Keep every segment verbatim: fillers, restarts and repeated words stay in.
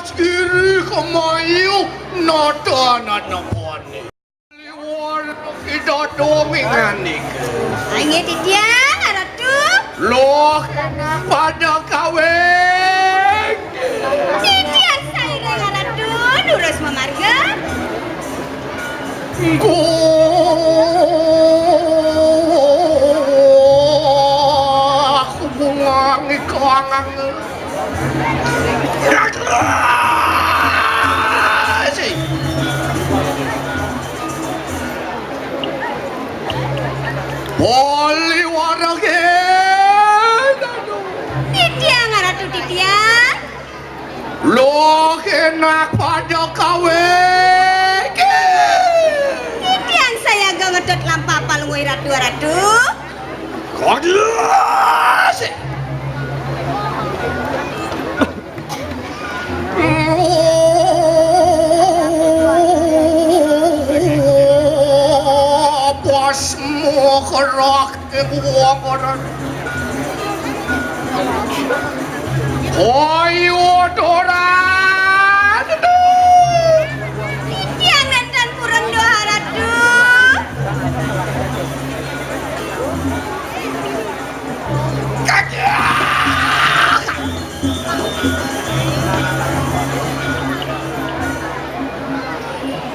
Kiri kemayu nata nanapane. Liwar kita domingan nika. Inggih titiang, Ratu. Loh, pada kawin. Titiang saireng, Ratu, durus mamargi. Engko aku bungang ikangang. Poli warage. Titiang, Ratu, titiang. Loh, enak pada kawe. Titiang sayaga ngedot lampah Palungguh Ratu, Ratu. Kodus. Bosmu kerak. Iku wong ora. Ayo, Dora. Titiang nenten purun doha, Ratu.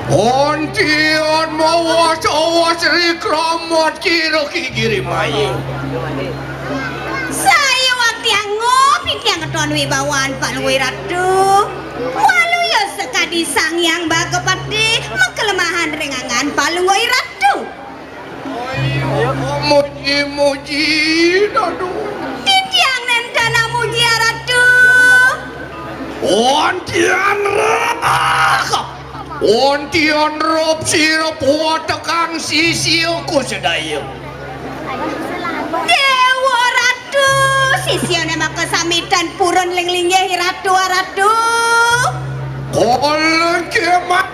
Ontion mawas-awas ri kramot kira kigiri mayi. Saya wakti angup, titiang keton wibawan Palungguh Ratu. Waluya sekadi Sang Hyang Bagapati makelemahan ring angan Palungguh Ratu. Muji-muji, aduh. Titiang nenten muji, Ratu. Ontion raka. Ontion rup sirup watekang sisiaku sedaya. Dewa Ratu, sisiane makasami tan purun ling linggih Ratu, Ratu. Koleng kemat.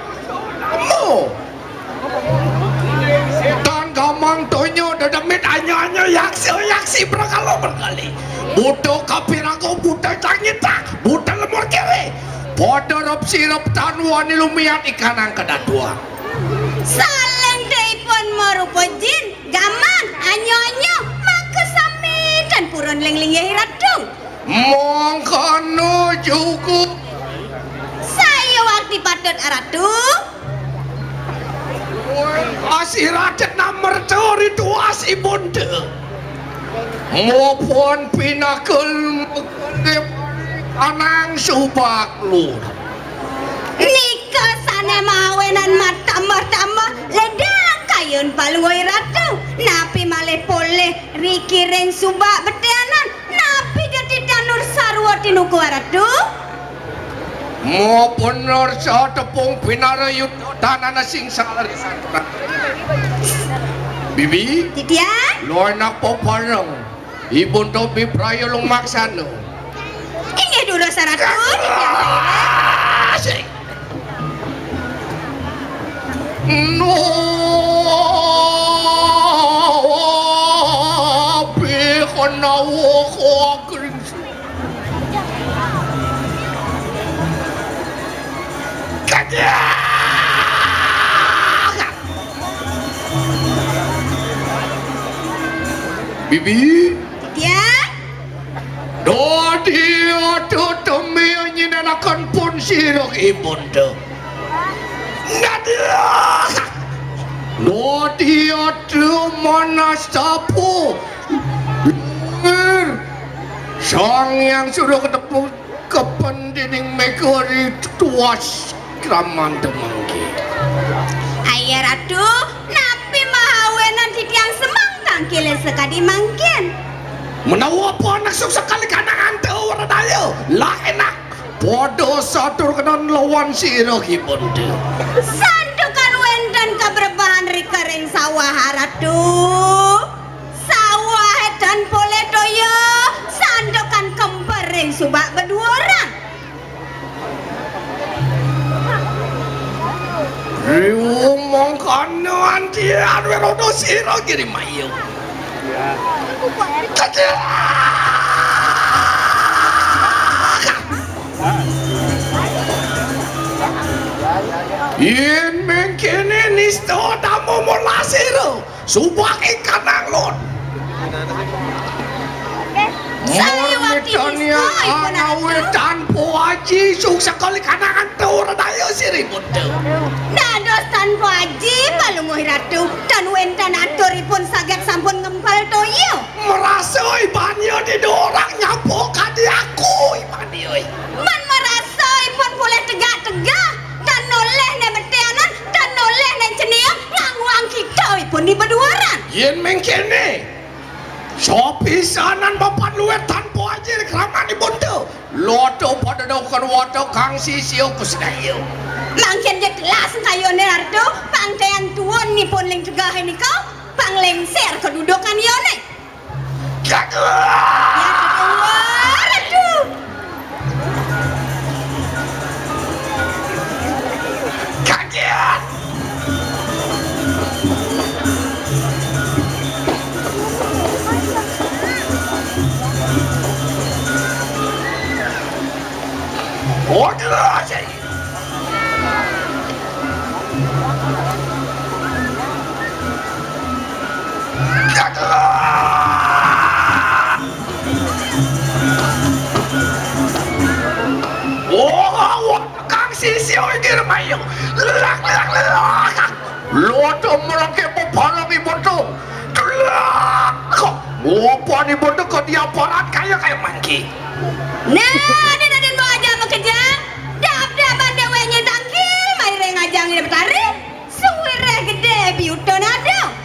Tan gamang donya dedemit anya-anya yaksa-yaksi berkala berkali. Buta kapiraga, buta tangita, buta lemur kiri. Pada rep sirep tan wani lumiat ikanang kedatuan. Saling deipun marupa jin, gamang, anya-anya, makasami tan purun ling linggih Ratu. Mangkana juga. Saya wakti patut, Ratu. Asih raden namerta rituas ibunda. Maupun pinakul anang subak lur. Nika sane mawenan matambah-tambah ledang kayun Palungguh Ratu. Napi malih polih rikiring subak beteanan. Napi jati tanur sarwa tinuku, Ratu? Maupun nur satepung pinara yuta tanana sing salari. Bibi, titiang. Lo anak pepareng. Ibun topi praya lumaksana. Inggih durus, Ratu, titiang saireng. Asik. No, pikon nawa kok. Bibi. Titiang. Dadi ada temi nyinanaken pun sira ibunda. Nadia. Dadi ada manas tapu. Sang Hyang Surya ketepuk kependining mega rituas kramanta mangke. Ayah Ratu, napi mahawenan titiang semeng tangkile sakadi mangkin? Menawa apa anak suksa kali kanang anta wradaya, lah enak. Padha satur kenan lawan sira kibun. Santukan wenten kabrebahan rika ring sawah, Ratu. Sawah edan polih toya, santukan kemper ring subak beduoran. Riwung mangkana antian wirodo sira kiri mayu. Kecil. Yén mengkéné nista dama molasira, subak ikanang lon. Sawiwakti nista ipun anawi Ratu. Tanpa aji, suksa kali kanangan tur daya siripun. Dados tanpa aji, Palungguh Ratu, tan wénten aturipun saged sampun ngempal toya. Merasa ibanya di dorang nyapa kadi aku ibanya. Man merasa ipun polih tegak-tegak, tan nolih né betéanan, tan nolih né cenia, ngangguang kita ipun di beduaran. Yén mengkéné, sapisanan papan luwih tanpa aji ri kramanipun tu. Lota pada daukan wata kang sisia kusedaya. Mangkin ja telas kayuné Ratu, pangtéan tuun nipun ling tegah nika, pang lengser kedudukan iyane. Jaga! Ya, Ratu. Kaget! Waduh, saya Wah, wah, kang sisia iki remayu. Lelak, lelak, lelak. Lota merangke bebalang ibu tu. Lelak. Kok ngopan ibu tu ke dia parat kaya, kaya mangki. Nah, den, den, bawa aja makejang. Dap, dap, bande wenye tangkil, mairing ajang ini betari. Suwireh gedé biuta nada.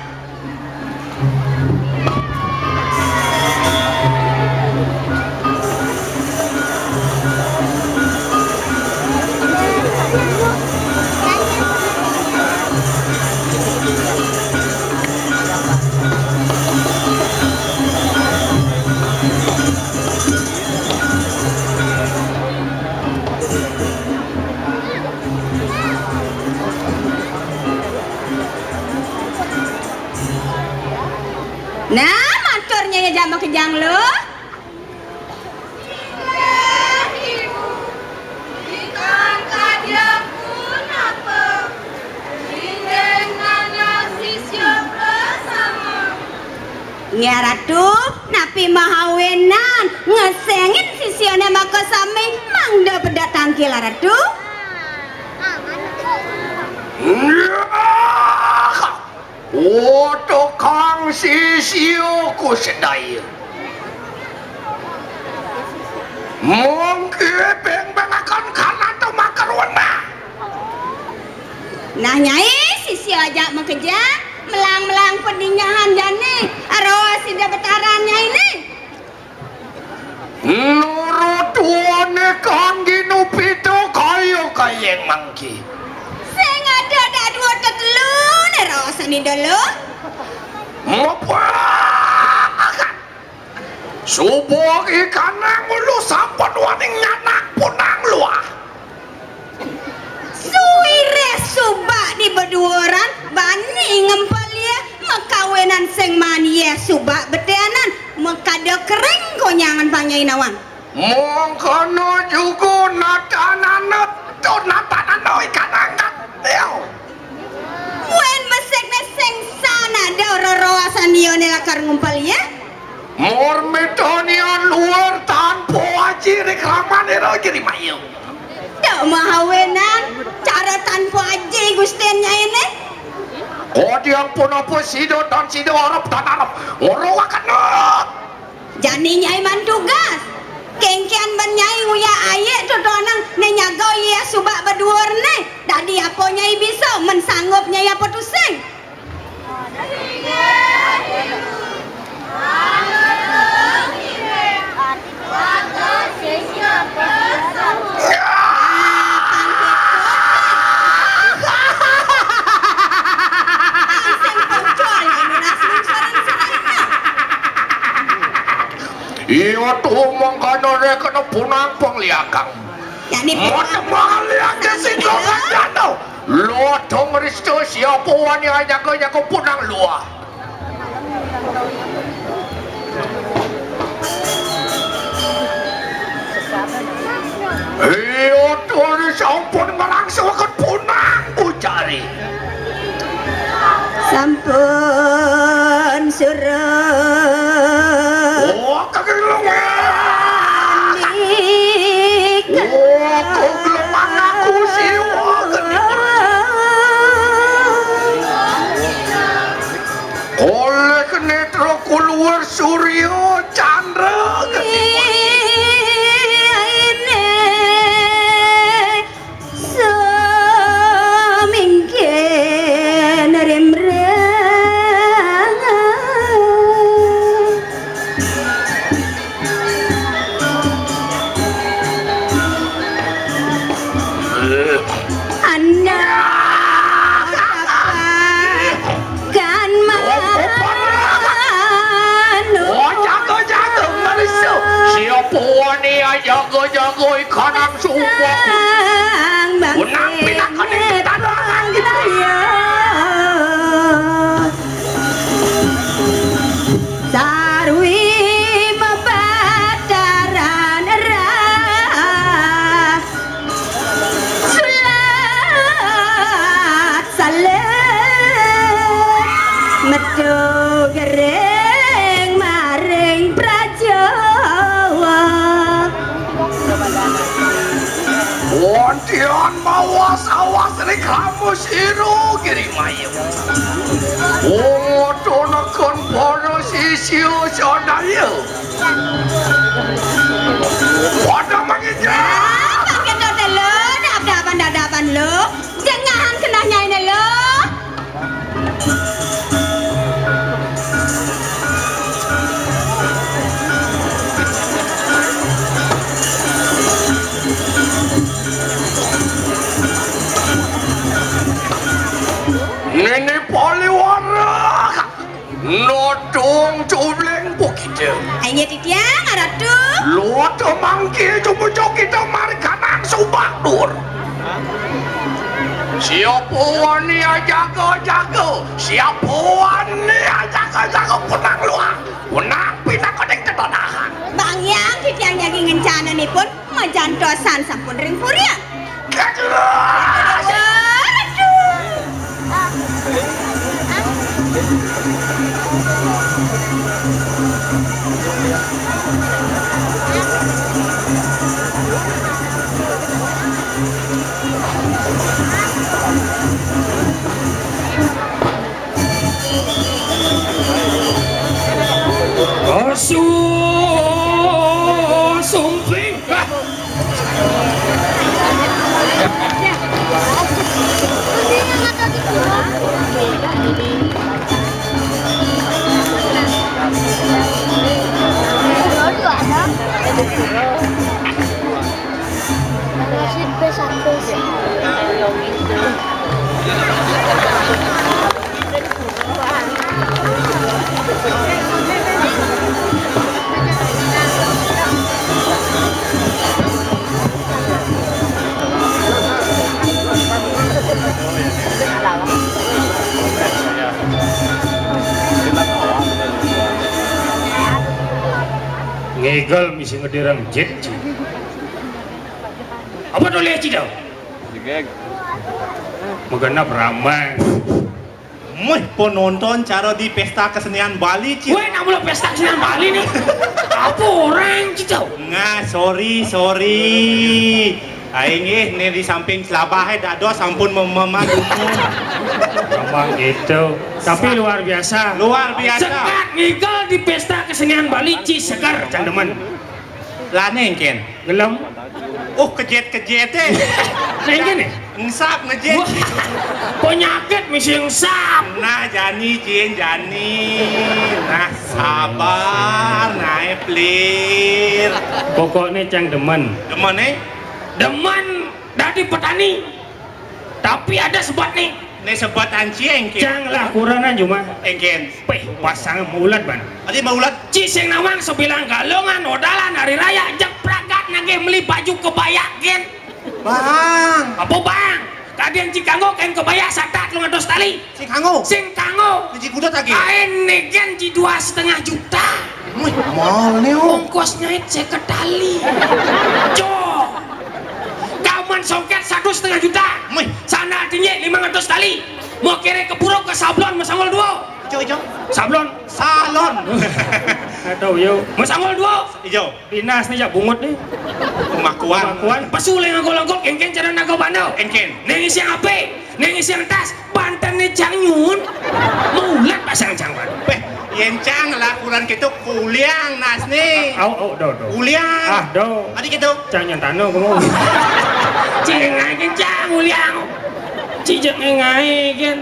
Nah, matur nyai ajak makejang lo. Inggih, Ibu. Ikan kadiang pun apa? Inggih, nana sisya bersama. Nggih, Ratu, napi mahawenan ngesengin sisyane makasami mangda pedak tangkil, Ratu? Iya. Utukang sisya kusedaya. Mungkin beng-bengaken kanata makarwana. Nah, Nyai, sisya ajak makejang, melang-melang pendingahan jani, aroh sida betaran Nyai ni. Nurut tuane kangge nupita kaya kayeng mangke. Sing ada dak dua tetelu ne raosane dulu. Mupah. Subuh ikanang ulu sampun wani nyanak punang luah. Suwireh subak di beduoran bani ngempel ye mekawinan sing man ye subak beteanan mekada kering konyangan panjai nawan. Mongkono juga natanana tu natanana ikan angkat. Yo. Wen mesik ne sing sanada roroasan ione lakar ngumpel ye. Murmitonian luar tanpa aji ri kramanira giri mayu. Dak mahawenan cara tanpa aji Gusten Nyai ne. Kodiang punapa sida tan sida arep tan arep. Ngruwakana. Jani Nyai man tugas. Kengkian ban Nyai nguyak ayek totonan ne nyaga iya subak beduor ne. Dadi apa Nyai bisa men sanggup Nyai apa tusing? Iya tuh mangkana rekena punang pangliakang. Jani punang. Mata pangliakang sing kok ngajano. Lodong ristu siapa wani nyaga-nyaga punang luah. Iya, tulis sampun ngrangsuaken punang, Bu. Wur surya candra ketimun. Aine samingkin rimrang. Anak kan manuk. Oh, jago-jago, marisa. Siapa wani jago-jago ikanang sumpah? Sang bangsa. Unang pinakon ing tanah. Sarwi mabataran rah. Sulat salin metu gering maring prajawa. Wontian mawas awas ring kamu siru giri mayu. Wong oto nekon para sisya sadaya. Padha manginjak. Nah, pakai dodol lo, dap-dapan, dap-dapan lo. Jangan kena nyai ne lo. Nini Poliwara. Nodong cubling pukida. Inggih titiang, Ratu. Luwata mangke cumucuk kita marganang subak dur. Siapa wani ajaga-jaga? Siapa wani ajaga-jaga punang luang? Punang pinaka ning tetonahan. Bang Hyang titiang jagi ngencananipun. Majantosan sampun ring puri. Aduh. Asu sumping. Ngigel misi ngedirang jit, Ci. Apa tuh lihat, Ci, dong? Magenep ramai. Muh, penonton cara di pesta kesenian Bali, Ci. Weh, nak mula pesta kesenian Bali nih. Apa orang, Ci, tau? Nggak, sorry, sorry. Aing ih, nih di samping selabah, eh, dados sampun mem-, mem-, memang gitu. Tapi luar biasa. Luar biasa. Sekat ngigel di pesta kesenian Bali, Ci, seger, cang demen. Lah, nih, Ken. Gelem. Oh, kejet-kejet, eh. Nah, ini nih. Engsap ngejet. Wah, penyakit misi engsap. Nah, jani, Cin, jani. Nah, sabar, nae, plir. Pokoknya cang demen. Demen, eh? Demen dadi petani. Tapi ada sebat nih. Nih sebat anci engkin. Cang lah kuranan cuma. Engkin. Peh, pasang maulat ban. Adi maulat? Ci sing nawang sebilang galungan, odalan hari raya, jepragat nagih meli baju kebaya, gin. Bang. Apa, Bang? Kadian ci kanggo kain kebaya satak telung atus tali. Sing kanggo? Sing kanggo. Ci kuda tagih. Kain nih, gin, ci dua setengah juta. Wih, mahal nih, oh. Ongkos nyait seket tali. Jo. Gaman songket satu setengah juta. Wih. Sandal tinggi lima ratus tali. Mau kere ke pura ke sablon, mau sanggul dua. Ijo, ijo. Sablon. Salon. Nggak tahu, yo. Mau sanggul dua. Ijo. Dinas nih, ya, bungut nih. Pengakuan. Pengakuan. Pesu leng nganggo-nganggo, kengken cara nago bando. Engken. Neng isi ape? Neng isi tas. Banten nih cang nyun. Maulat pasang cang ban. Beh, Yén cang lah kurang kéto kuliang nasné. Au, au, do, do. Kuliang. Ah, do. Adi kéto. Cang nyantano kamu. Cing aja cang kuliang. Cijak ngai kan.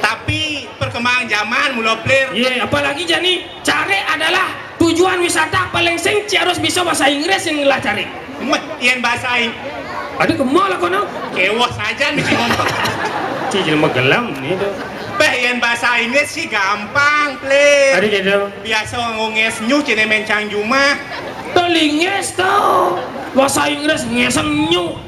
Tapi perkembangan zaman mula plir. Yé, apalagi jani caré adalah tujuan wisata paling sing ci harus bisa bahasa Inggris yang ngelah caré. Meh, yén bahasa Ing- Aduh, kemol aku no. Kéwos aja nih si ngomong. Ci jelema gelem nih tuh. Béh, yén bahasa Inggris sih gampang, Plir. Aduh, gitu. Biasa nganggo ngés nyu, ciné méncang jumah. Tuh lingis tuh. Bahasa Inggris ngés nyu.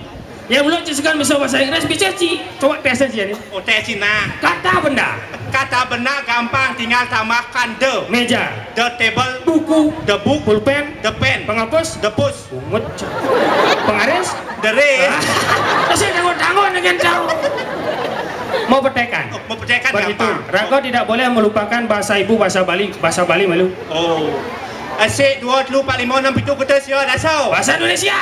Ya belum ci segan bisa bahasa Inggris, bisa ci. Coba tes aja nih. Oh, tes ci nah. Kata benda. Kata benda gampang, tinggal tambahkan the. Meja. The table. Buku. The book. Pulpen. The pen. Penghapus. The push. Bungut. Pengaris. The rest. Ah. Terus yang tanggung-tanggung dengan tahu. Mau petekan. Oh, mau petekan. Begitu. Gampang. Rago tidak boleh melupakan bahasa ibu, bahasa Bali, bahasa Bali malu. Oh. Esik, dua, telu, empat, lima, enam, pitu, kuta, sia, dasau. Bahasa Indonesia.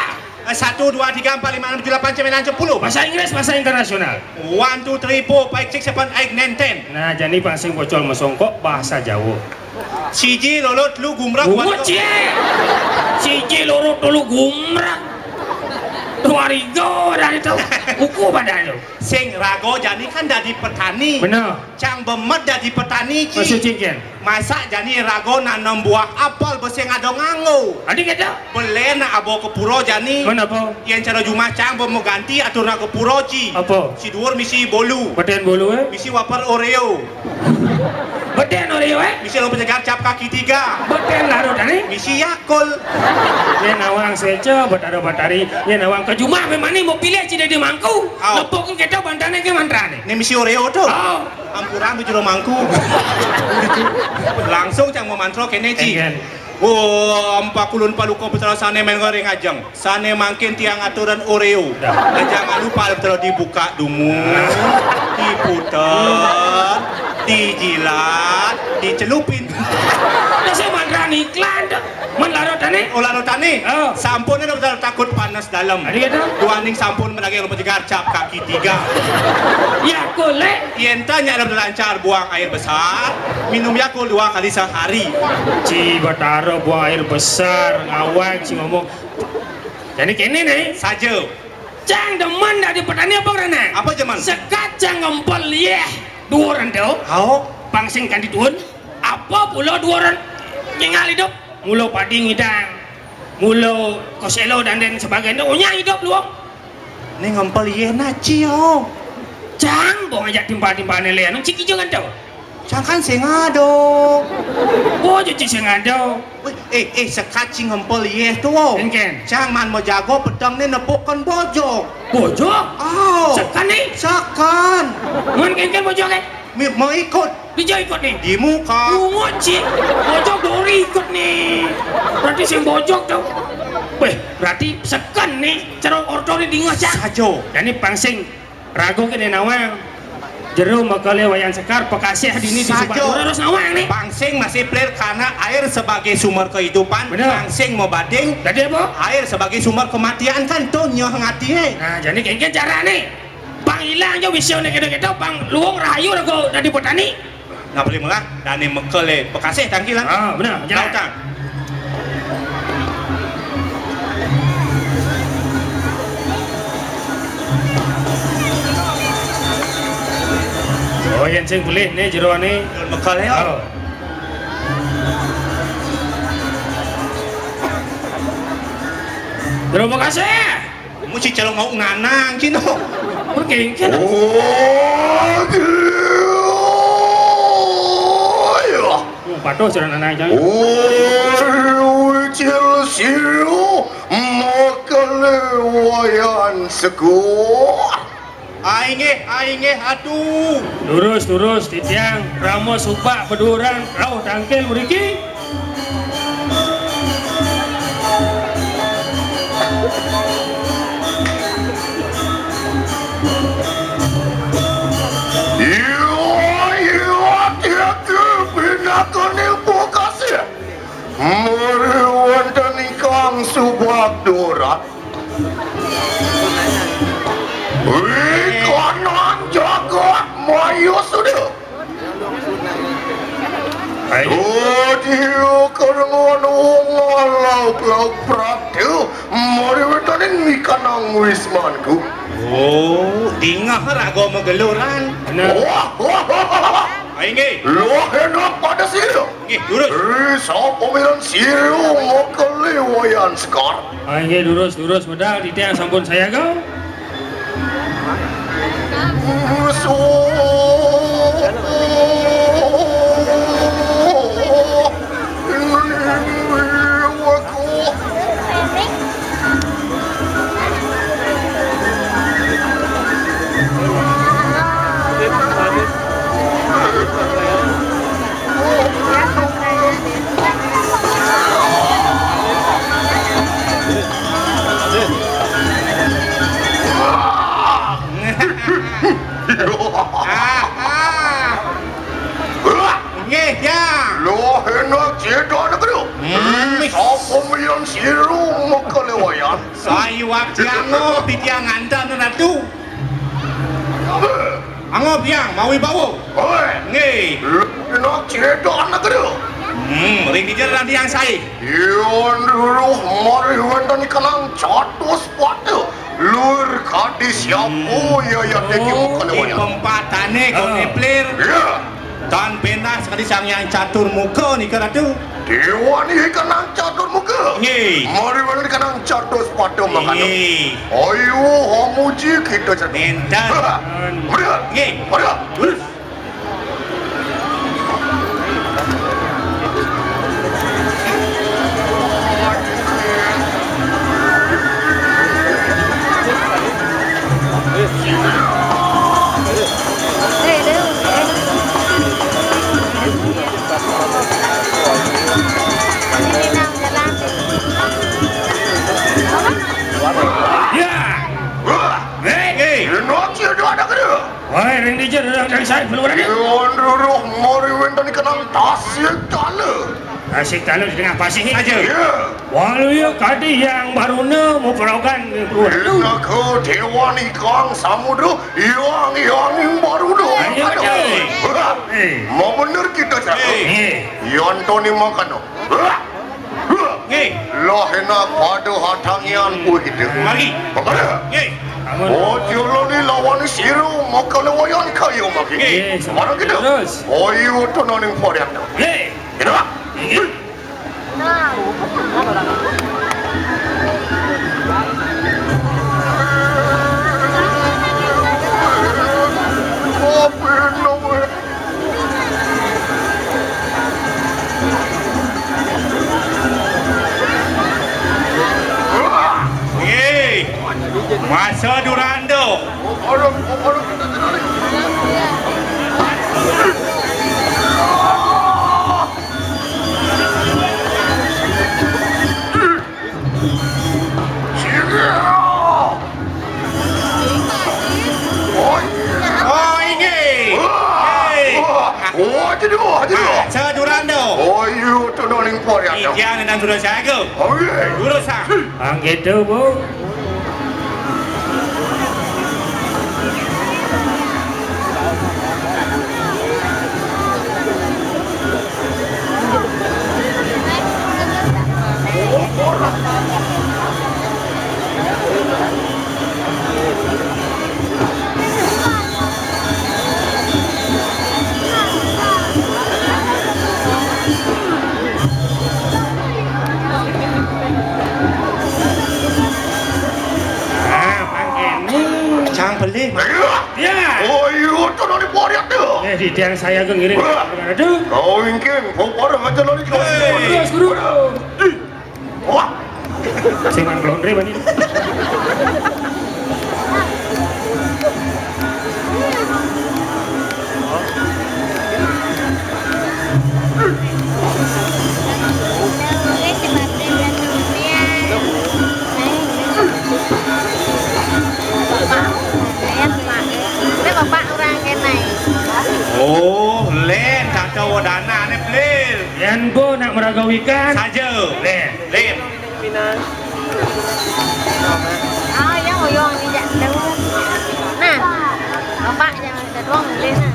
Eh, satu, dua, tiga, empat, lima, enam, tujuh, lapan, sembilan, sepuluh. Bahasa Inggris, bahasa internasional. One, two, three, four, five, six, seven, eight, nine, ten. Nah, jani pansing bocor masongkok bahasa Jawa. Siji, loro, telu, gumrak, bungut, cie. Siji, loro, telu, gumrak. Dua rigo dari tahu. Buku pada itu. Sing rago jani kan dadi petani. Bener. Cang bemet dadi petani, ci. Maksud cingkin? Masak jani rago nanem buah apel besing ada nganggo. Adi kata? Belen nak abo ke pura jani. Mana apa? Yén cara jumah cang bemo ganti atur nak ke pura, ci. Apa? Si duur misi bolu. Beten bolu, eh? Misi wafer Oreo. Beten Oreo, eh? Misi lalu pencegar cap kaki tiga. Beten larut, ani? Misi Yakult. Yén nawang seca, batara batari. Yén nawang ke jumah, memang ni mau pilih ci dadi mangku. Au. Lepuk kita bantané ke mantrané. Ini misi Oreo tuh. Oh. Ampura, ambil jero mangku. Langsung cang mau mantro kéné, ci. Engken. Oh, empat kulun paluka putra sané mén goreng ajeng. Sané mangkin tiang aturan Oreo. Dah. Ajang lupa terus dibuka dumu, diputer, dijilat, dicelupin. Dasar mantra iklan tuh. Mén larutané? Oh, larutané? Oh. Sampun ada betul takut panas dalam. Adi kata? Duaning sampun menagih rupa tiga cap kaki tiga. Yakult, lé. Yén tanya ada lancar buang air besar, minum Yakult dua kali sehari. Ci batara buang air besar, ngawag, ci ngomong. Jani kéné né. Saja. Cang demen dadi petani apa rana? Apa demen? Sekat cang ngempel yéh duur ento. Hao. Pansing kanti tuun. Apa pula duur nyingal idup? Mula padi ngidang. Mula koselo dan lain sebagainya. Onyang idup luang. Né ngempel yéh na ci, oh. Cang, bong ajak timpal-timpal né lé anu cik ijo nganto. Cang kan sing ada. Oh, jadi sing ada. Wih, eh, eh, sekat ci ngempel yéh tuh, oh. Engken. Cang man mau jago pedang né nepukan bojok. Bojok? Oh. Sekat né? Sekat. Man kengken bojok, eh? Mi-, mau ikut. Dija ikut né. Di muka. Bungut ci. Bojok dori ikut né. Berarti sing bojok tuh. Wéh, berarti sekat né. Cara orto né dingeh, cang. Saja. Jani pansing rago kéné nawang. Jero mekelé Wayan Sekar, Pekasih dini di Subak Saja. Dura harus nawang né. Pansing masih plir karena air sebagai sumber kehidupan. Bener. Pansing mau bading. Dadi apa? Air sebagai sumber kematian kan tuh nyeh ngatié. Nah, jani kengken carané. Pang ilang ja bisa né kéto-kéto, pang luung rahayu rago dadi petani. Nah, beli murah, dané mekelé Pekasih tangkilan. Ah, bener, jelas. Tahu tang? Oh, yén sing pelih né jeroané. Mekelé, ya. Oh. Jero Pekasih. Mesti cara mau nganang cino. Oke, kan? Oh, iya. Oh, patuh cara nanang cang. Oh, Ucil Siu, mekelé Wayan Sekar. Ai nggih, ai nggih, aduh. Lurus, lurus, titiang, rama Subak beduran, rauh tangkil mriki. Iya, iya, tiada pinakaning Pekasih. Mari wonten ingkang Subak Durat. Ikanan jagat Maya Suda. Ai. Oh, dia karangan wong lauk-lauk prate, mari wénten ing nikanang wismanku. Oh, dingeh raga mageluran. Bener. Wah, wah, wah, wah, wah. Ai nggih. Loh, enak pada sira. Nggih, durus. Eh, sapa miran sira maka lewayan sekar? Ai nggih, durus, durus, medal, titiang sampun sayaga. Nggih, Jang. Loh, enak cedok negeri. Hmm. Sapa miyan sira maka lewayan? Sayuwak Jang, oh, titiang nganten, Ratu. Angob Hyang mawi bawa. Hoi. Nggih. Enak cedok negeri. Hmm, ring dija titiang saé. Yan ruruh mari wénten ikanang catus pata. Lur kadi siapa ya ya teki Oh, mukane di wayang. Pempatane Ah. Kone Plir. Iya. Tan pentas kadi Sang Hyang Catur Muka nika, Ratu. Dewa ni ikanang catur muka. Nggih. Mari wénten ikanang catus pata mangkana. Nggih. Ayo, hamuji kita catur. Nenten. Mari. Nggih. Mari. Terus. Ya. Wah. Hei. Hei. Enak sih, ada, ada kena. Wah, ring dija dadang dang saé pelurane. Nuwun ruruh mari wénten kenang tasik tala. Tasik tala di tengah pasih. Aja. Iya. Waluya kadi Hyang Baruna muprogan pelurane. Naga dewan ikang samudra, hyang hyang ing Baruna. Ayo, ayo. Wah, eh. Mau bener kita, Cak. Eh. Eh. Yantoni makana. Wah. Nggih. Lah enak pada hatangian kuwi gitu. Mari. Apa? Nggih. Oh, jolone lawan sira maka lewayan kaya maki. Nggih. Marang kita. Terus. Ayo tenaning varian. Nggih. Gitu, Pak. Nggih. Nggih. Masa Durando. Oh, inggih. Wah. Nggih. Wah. Wah, aja dulu, aja dulu. Ah, Sadurando. Oh, iya, tuh noning por ya. Iya, nendang sudah jago. Oh, iya. Guru sang. Ang gitu, Bu. Ah, pangkene. Cang pelih, Mas. Ya. Oh, iya, tuh dari poriak tuh. Eh, di tiang saya ke ngiring. Wah. Aduh. Kau ingkin, kau parah aja lari. Terus, guru. Wah. Sing nang blondre bani. Oh, len, tak tahu dana ne, Plil. Yen bo nak meragawikan. Saja. Len. Len. Ah, yang oyong ni jak tahu. Nah, bapak yang ada doang boleh nah.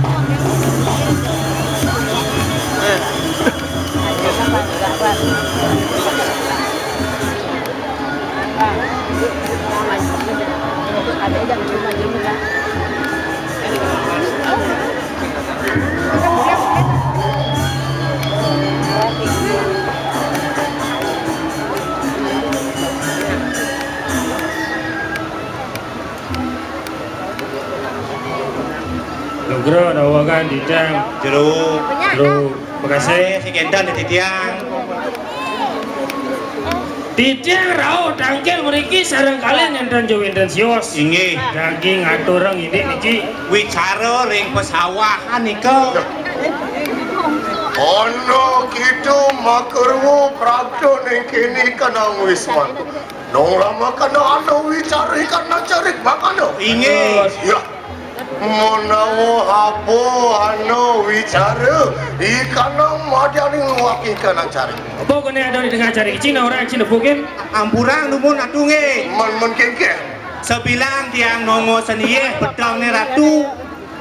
Jero, dawagan titiang. Jero. Jero. Makasih. Sing kénten titiang. Titiang rauh tangkil mriki sareng kalih nénten ja wénten sios. Inggih. Daging aturang indik niki. Wicara ring pesawahan nika. Ana kita makarwa prapta ning kene kanang wisman. Nong lama kana ana wicara kana carik makana. Inggih. Ya. Menawa apa ana wicara, ikana madyaning ngwaki kana carik. Apa kene ada di tengah carik? Cina orang Cina bukin. Ampurang dumun atu nggih. Men men kengkeh. Sebilang tiang nongo seniyeh petengné ratu.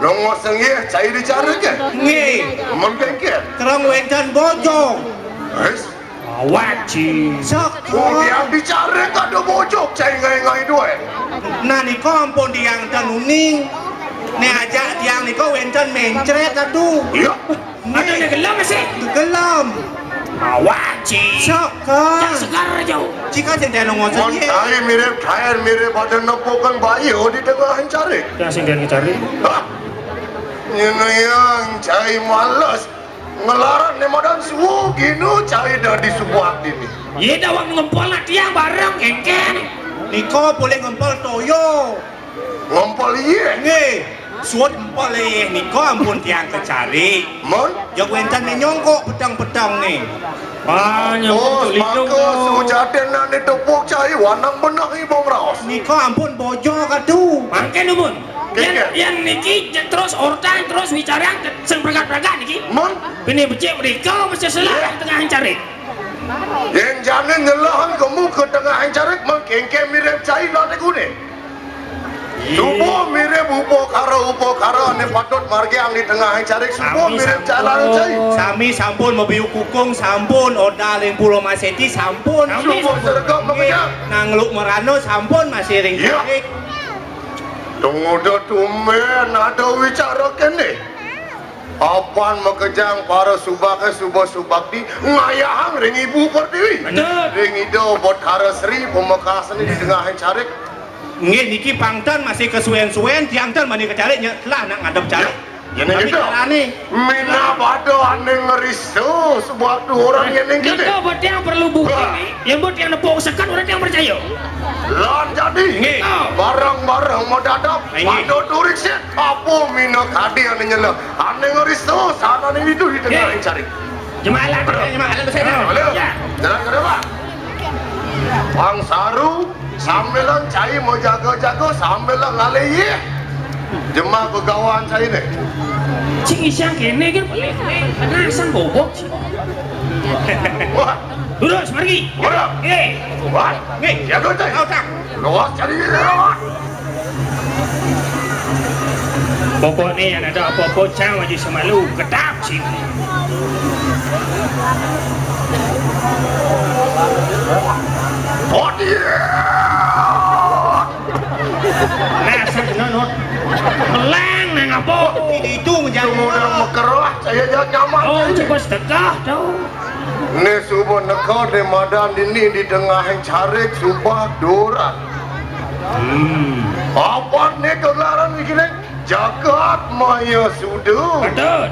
Nongo seniyeh cai di carik ke? Nggih. Men kengkeh. Kereng wénten bojo. Wis. Waci. Sok. Wong tiang di carik ada bojo cai ngai-ngai duwe. Nah nika ampun tiang ten uning. Né ajak tiang nika wénten mencret atu. Iya. Ada né gelem sih. Gelem. Waci. Sok. Yang segar aja. Cika sing tiang nongo seniyeh. Cai mirip, cai mirip ada nepukan bayi di tengah carik. Yang sing tiang carik. Hah? Nyenayang cai males. Ngelarat né madan suwung gina cai dadi subuh dini. Yé dawang ngempol nak tiang bareng kéngkén. Nika boleh ngempol toya. Ngempol yé. Nggih. Suwung ngempol yé nika ampun tiang kecari. Mon? Jog wénten né nyongkok peteng-peteng né. Ah, nyongkok. Oh, maka sujatin nak ditepuk cai wanang benah ibong raos. Nika ampun bojo kadu. Mangke numun. Yén, yén niki terus ortang terus wicarang sing pragat-pragat niki. Mon? Bini becik mrika mesti selah tengah carik. Yén jani nyelahang kemu ke tengah carik mengkengke mirip cai lan gune. Subuh mirip upakara-upakara né patut margiang di tengah carik. Subuh mirip jalan cai. Sami sampun mabiu kukung, sampun odal ring Pulo Maseti, sampun. Subuh sergap makejang. Nang Luk Merana sampun masih ring carik. Tunggu dah tumben ada wicara kene. Apan makejang para subake suba-subakti ngayahang ring Ibu Pertiwi. Betul. Ring Ida Betara Sri pamekasne di tengah carik. Nggih niki pang ten masih kesuwen-suwen tiang ten mani ke carik nya telah nak ngadep carik. Yen gitu. Minab ada ane ngerisa sebab tu orang yen kene. Nika buat tiang perlu bukti ni. Yen buat tiang nepuk seket orang tiang percaya. Lan jadi. Nggih. Barang-barang mau dadap. Nggih. Pada turik sit. Apa mina kadi ane nyela. Ane ngerisa sana ni itu di tengah carik. Jemaah lah, jemaah lah, saya. Jalan ke depan. Pang saru, sambilang cai mau jaga-jaga, sambilang ngalih yeh. Jemaah begawan cai ne. Cing isang kene kan boleh. Ada asam bobok. Wah. Lurus margi. Wah. Eh. Wah. Nggih, jaga cai. Kau tak. Luas cari dia. Pokokné yén ada apa-apa cang maju semalu, gedap sini. Nah, sakno, Not. Melang nang apa? Itu menjadi modal mekerah, saya jangan nyaman. Oh, coba sedekah tau. Né suba neka dé madan dini di tengahing carik suba durat. Hmm. Apat né kegelaran iki né jagat maya suda. Betul.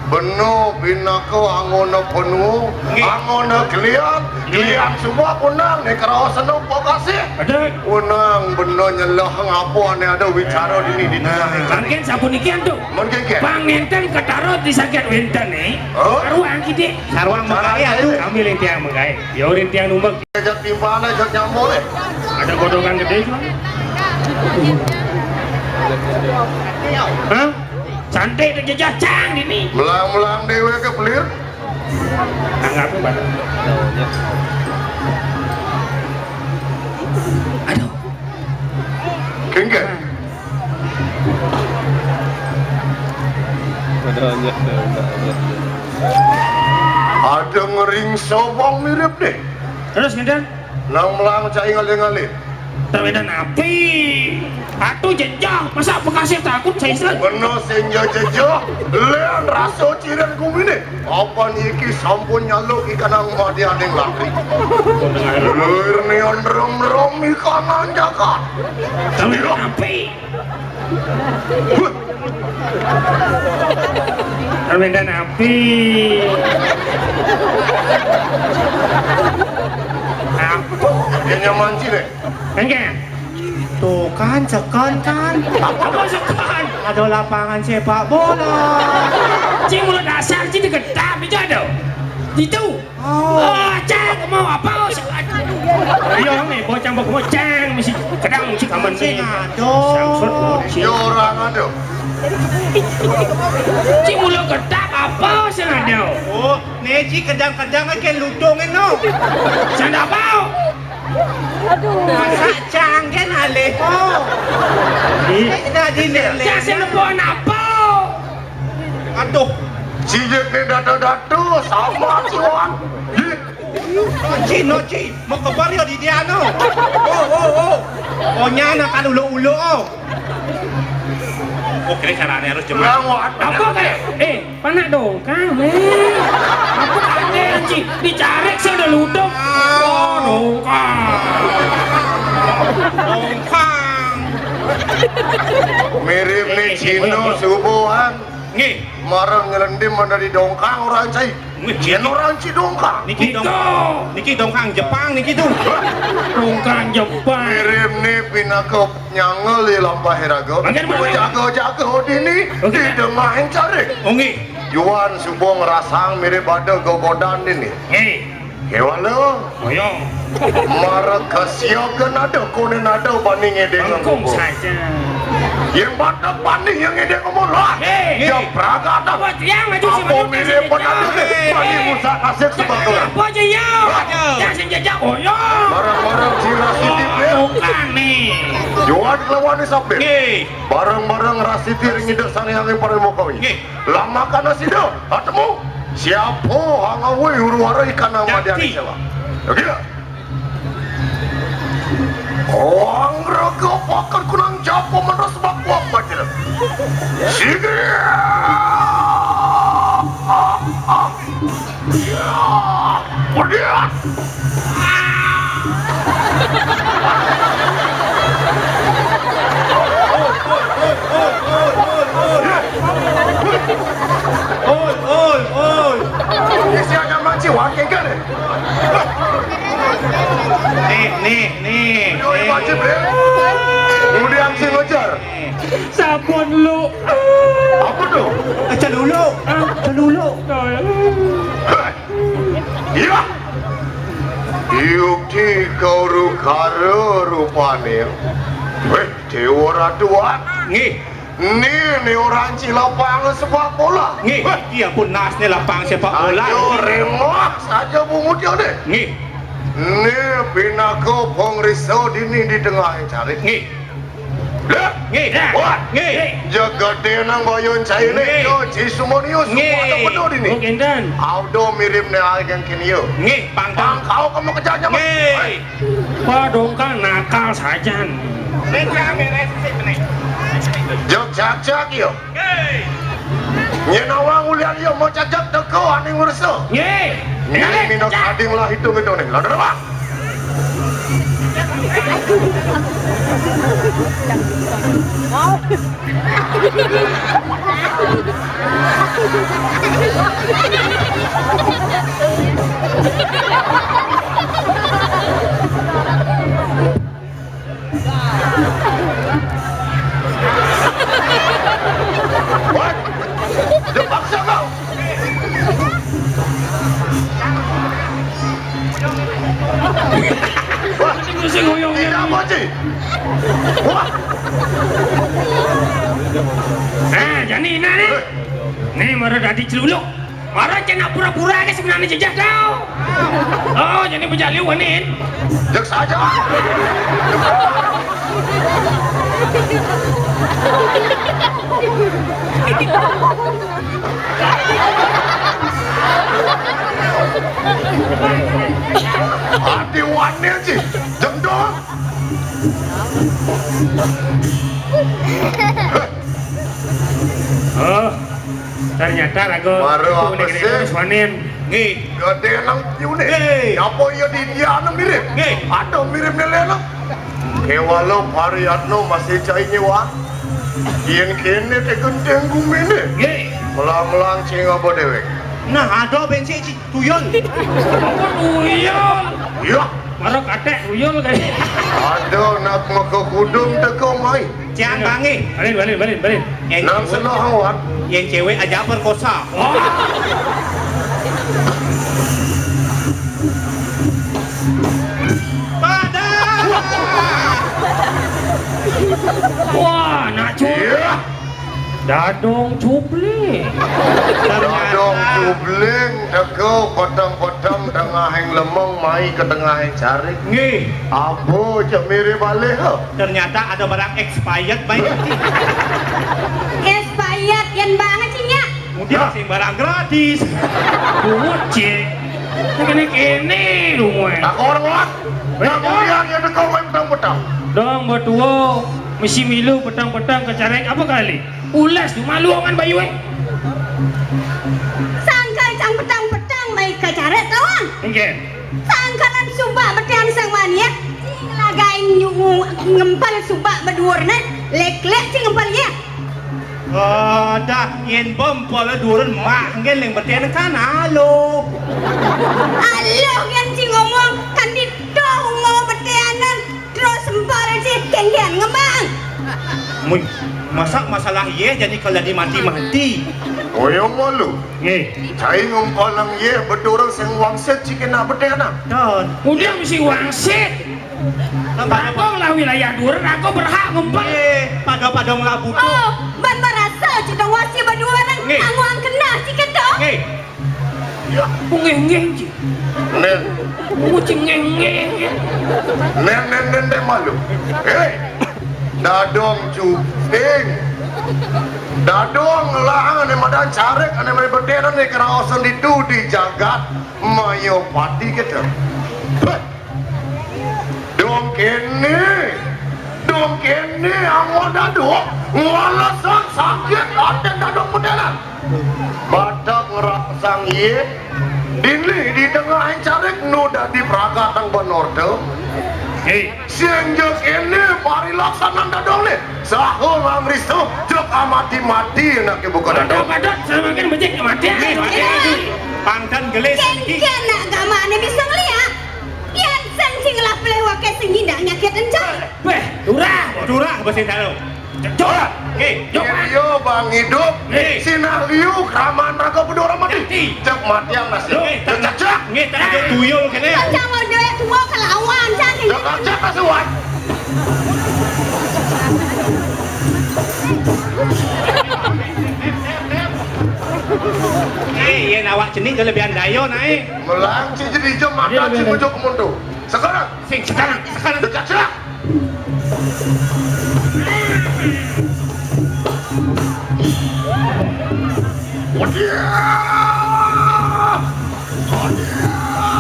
Bena pinaka anggona penua, anggona klian, klian suba kunang né keraos anu pokasih. Betul. Kunang bena nyelah ngapa né ada wicara dini di tengahing carik. Mungkin sapuniki antu. Mungkin ke. Pang nénten ketara di saget wénten né. Oh. Karuang kidik. Sarwang menggaé atuh. Kami ring tiang menggaé. Ya urin tiang numbek. Ajak timpal, ajak nyambol, eh. Ada godokan gedé cuma. Hah? Santai terjejah cang ini. Melang-melang déwék ke pelir. Anggap apa? Aduh. Kengken. Ada ngering sobong mirip deh. Terus ngénten? Lang-lang cai ngalih-ngalih. Tapi dan api. Atu jejeh, masa Bekasi takut, Saisan? Bener sing jejeh, lean rasa ciren guminé. Apan iki sampun nyaluk ikanang madianing laki. Lir nian rem-rem ikanang jagat. Tapi api. Permintaan api. Apa? Dia nyaman sih, deh. Enggak. Tuh kan, sekon kan. Apa sekon? Ada lapangan sepak bola. Cing mulut dasar, cing digedak, itu ada. Itu. Oh. Oh, cang, mau apa? Iya, nih, bocah, bocah, mesti kadang mesti kamen nih. Sing ada. Sangsut, oh, cing. Ya, orang ada. Cing mulut gedak apa sing ada? Oh, nih, cing kedang-kedang aja lutung, no. Sing ada apa? Aduh. Masak cang kan alih, oh. Ih. Kita di lele. Cang sing nepuk apa? Aduh. Sijik ni datu-datu sama cuan. Ih. Oh, Ci, no, Ci. Mau kebar ya di dia, no. Oh, oh, oh. Oh, nyana kan uluk-uluk, oh. Oh, kira caranya harus jemah. Apa kayak? Eh, panak dongkang, eh. Apa kaget, Ci? Dicari saya udah ludok. Oh, dongkang. Dongkang. Mirip nih, eh, Cino, eh, subuhan. Nggih. Marang nyelendim mana di dongkang orang cai. Nggih, yen niki, orang ci dongkang. Niki dong-, niki, niki dongkang Jepang niki tuh. Dongkang Jepang. Mirip nih pinaka nyangel di lampah iraga. Bagian mana? Jaga-jaga dini. Oke. Di dengahing carik. Oh, nggih. Yuan suba ngrasang mirip ada gogodan dini. Nggih. Kewala. Oh, ya. Mara kasiaga nada, kone nada bani ngedeng bangkung saja. Yang batak bani yang ngedeng ngomong lah. Hei. Ya, pragata. Apa tiang maju si apa maju mirip kasih penadu jejak? Hei. Bani musak nasib sebaturan. Apa aja ya? Aja. Ya, sing jejak, oh, ya. Barang-barang si Rasidi, oh, ya. Bukan nih. Jual lawan ni sapir. Nggih. Barang-barang Rasidi ring Ida Sang Hyang Paremukawi. Nggih. Lamakana sida atemu siapa hangawé huru-hara ikan nang madiani sewa. Oke. Wang raga pakan kunang japa mentas bakuak bajra. Sigra. Pediat. Oi, oi, oi. Isi ada manci wakil kan? Nih, nih, nih. Yo, nih. Wajib, ya. Kemudian si ngejar. Sampun lu. Apa tuh? Celuluk. Ah, celuluk. Iya. Yukti kau rukara rupane. Weh, Dewa Ratuan. Nggih. Ni, ni orang cilapang sepak bola. Nggih, weh. Iki ampun nas ni lapang sepak bola. Ayo, remah saja bungut ya deh. Nggih. Ni pinaka pangrisa dini di tengah carik. Nggih. Dah. Nggih. Wah. Nggih. Jagate nang bayun caine, nggih. Yo, Cisumonius, nggih. Ada penuh dini. Oh, kenten. Audo mirip ne ai kang kini yo. Nggih, pangkal. Pangkal kamu kejar nyaman. Nggih. Padongkang nakal sajan. Sing beres sih bener. Jog jak-jak yo. Nggih. Yen awang ulian yo mau cajak teko aning wersa. Nggih. Nggih, mina kading lah itu gitu nih. Lah, Bang. Woi, dia paksa kau. Wah, ini sing ngoyong ya. Tidak apa sih? Wah. Eh, jani ini nih. Nih, mara dadi celuluk. Mara kena pura-pura ke sebenarnya jejak kau. Oh, jadi bejaliu wanin. Jek saja. Ati wanin sih, jendol. Oh, ternyata raga. Mara apa sih? Terus panen. Nggih. Gedé nang piuné. Nggih. Apa iya di dia ana mirip? Nggih. Ada mirip né léna. Kéwala Pariyatna masih cai nyéwa. Yén kéné té genting guminé. Nggih. Melang-melang cing apa déwék. Nah, ada bensin ci tuyul. Apa tuyul? Iya. Mara katék tuyul kayak. Ada nak maka kudung teka mai. Ciang bangi. Balin, balin, balin, balin. Nang senoh awak. Yang cewek aja perkosa. Wah. Pada. Wah, nak cu. Iya. Dadong cubling. Dadong cubling, teka peteng-peteng tengahing lemong mai ke tengahing carik. Nggih. Apa cek mirip alih, ha? Ternyata ada barang expired, baik. Expired, yang banget sih, Nyak. Mudah sing barang gratis. Bucik. Kene-kene rumah. Tak orang lah. Weh, tak dong. Kuliah dia teka main petang-petang. Dong, berdua, mesti milu petang-petang ke carik apa kali? Ulas tu malu ngan bayu, eh. Sangkal cang petang-petang mai ka carik tawang. Nggih. Sangkalan subak betian sang mania. Cing lagain nyungu ngempal subak beduur nah. Lek-lek cing ngempal ya. Oh, dah, yen bom pala duren mak nggih ling betian kan alo. Alo yen cing ngomong kan dito ngomong betianan. Terus sempal ci kenggian ngembang. Mui, masak masalah ye jadi kalau dimati-mati. Oyong malu. Nggih. Cai ngumpalang ye beduren sing wangsit ci kena betiana. Don. Udah mesti wangsit. Padong lah wilayah duren, aku berhak ngumpal. Eh, pada padong lah butuh. Oh, ban merasa ci dong wasi beduren. Nggih. Anguang kena ci ketok. Nggih. Ya, nggih, nggih, nggih. Nen. Kucing nggih, nggih, nggih. Nen, nen, nen, nen, malu. Hei, dadong cuting. Dadong lah, ane madan carik, ane madan betian, ane keraosan ditu di jagat Mayapati kita. Hei. Dong kene, dong kene, angon dadong, ngalasan sakit aten dadong pedelan. Batak ngerasang ye, dini di tengah carik nu dadi pragatang banorte. Hei. Sing je kene parilaksanan dadong ne, saha ngamrista jek amati-mati nak buka dadong. Padot, padot, semakin becik kematian. Hei, hei, hei. Pangdan gelis. Kengken nak gamane bisa ngeliat. Pian sing sing ngelah peleh waké sing ngindak nyakit encang. Beh, turah. Turah, besi taruh. Cocok. Nggih. Cocok. Yen iya bang hidup, nggih. Sinah liu kraman raga bedo ora mati. Mati. Cek mati yang nasi. Nggih, cek, cek. Nggih, tak ada tuyul kene. Cocok mau dewek tua kelawan, cak. Cek, cek, kasuan. Eh, yen awak cenik kelebihan dayo nae. Melang ci jadi jam makan ci bujok mundu. Sekarang. Sing sekarang, sekarang. Dekat sekarang. Wadiah! Wadiah!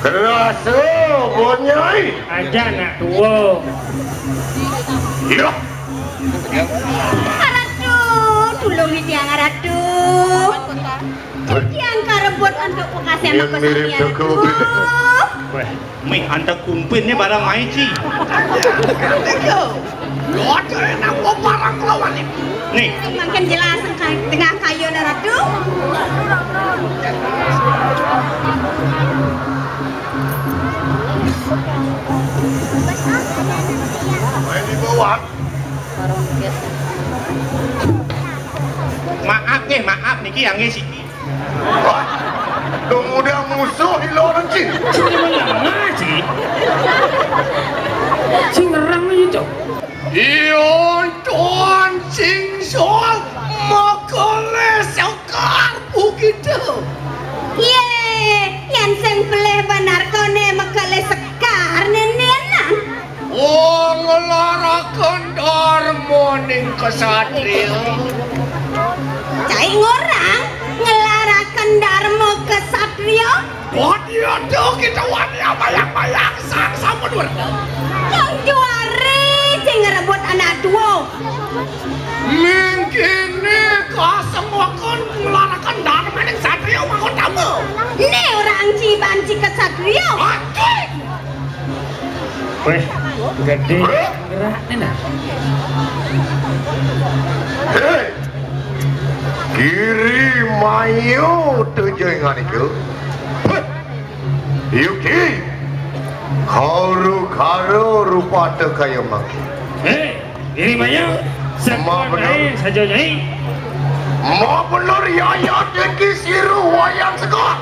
Rasa bonyai. Aja nak tua. Ya. Ratu, tulung tiang Ratu. Tiang karebut untuk pekasih. Yang anak mirip kesenian. Teko. Weh, mih antek kumpin ni barang mai ci. Teko. Lho, ada yang nang barang lawan ni. Nih. Makin jelas tengah kayu dah Ratu. Main di bawah. Maaf nggih, maaf niki anggih siki. Wah, dong udah musuh di luar cing. Sing menengah, Ci. Sing ngerang itu. Iya, Tuan Sing Sol, makale sekar begitu. Ye, yang sing pelih benar kone makale sekar nenenan. Oh, ngelaraken dharmaning kesatria. Cai ngorang ngelaraken dharma kesatria. Wadi Jodoh kita wani bayang-bayang sang sampun werna. Kang Juari sing ngerebut anak tua. Mingkine kasemokon nglaraken dharmaning satria mangkon tamba. Ini orang ciban ciket satria. Mati. Weh, gede gerak nih nah. Hei, Giri Mayu tujuh nganika. Heh. Yuki, kauru karo rupata kaya mangke. Hei, Giri Mayu, saja nyai. Ma bener yaya deki siru wayan sekar.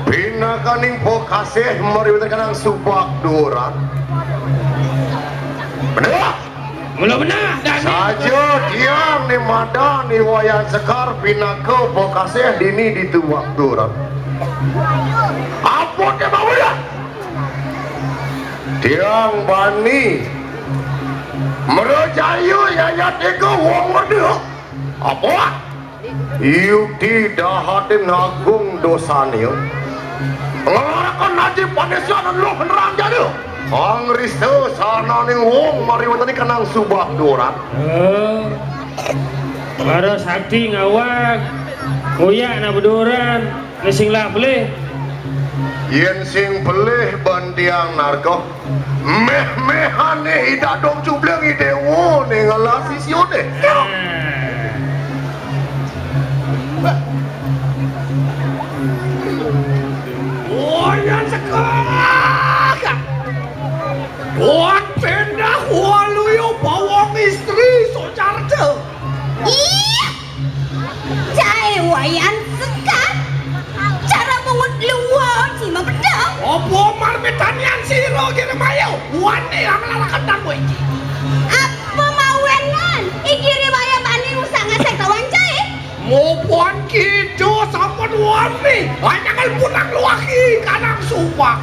Pinakaning pokasih mariwita kanang subak duran. Bener? Mula bener, dan saja tiang ni madan ni wayan sekar pinaka pokasih dini ditu waktu ran. Apa dia bawa dia? Tiang bani merajaya yayat ika wong werda. Apa? Yukti dahating agung dosane. Nglaraken aji panesian luh nerang jana. Angrista sananing wong mariwatani kanang subak duran. Oh. Para sakti ngawag. Kuyak na beduran. Sing lah pelih. Yen sing pelih ban tiang narka. Meh-mehane Ida Dong Cubling Idewa ning ngelah sisiune. Wayan sekak. Kuat pendah waluyo bawang istri socarta. Iya. Cai wayan sekak. Cara mungut luwa cima bedang. Apa marmitanian sira kira mayu? Wani nglaraken tanggo iki. Apa mawenan? Iki riwaya bani rusak ngasek kawan cai. Mupan kita sampun wani. Hanya punang luwaki kanang supak.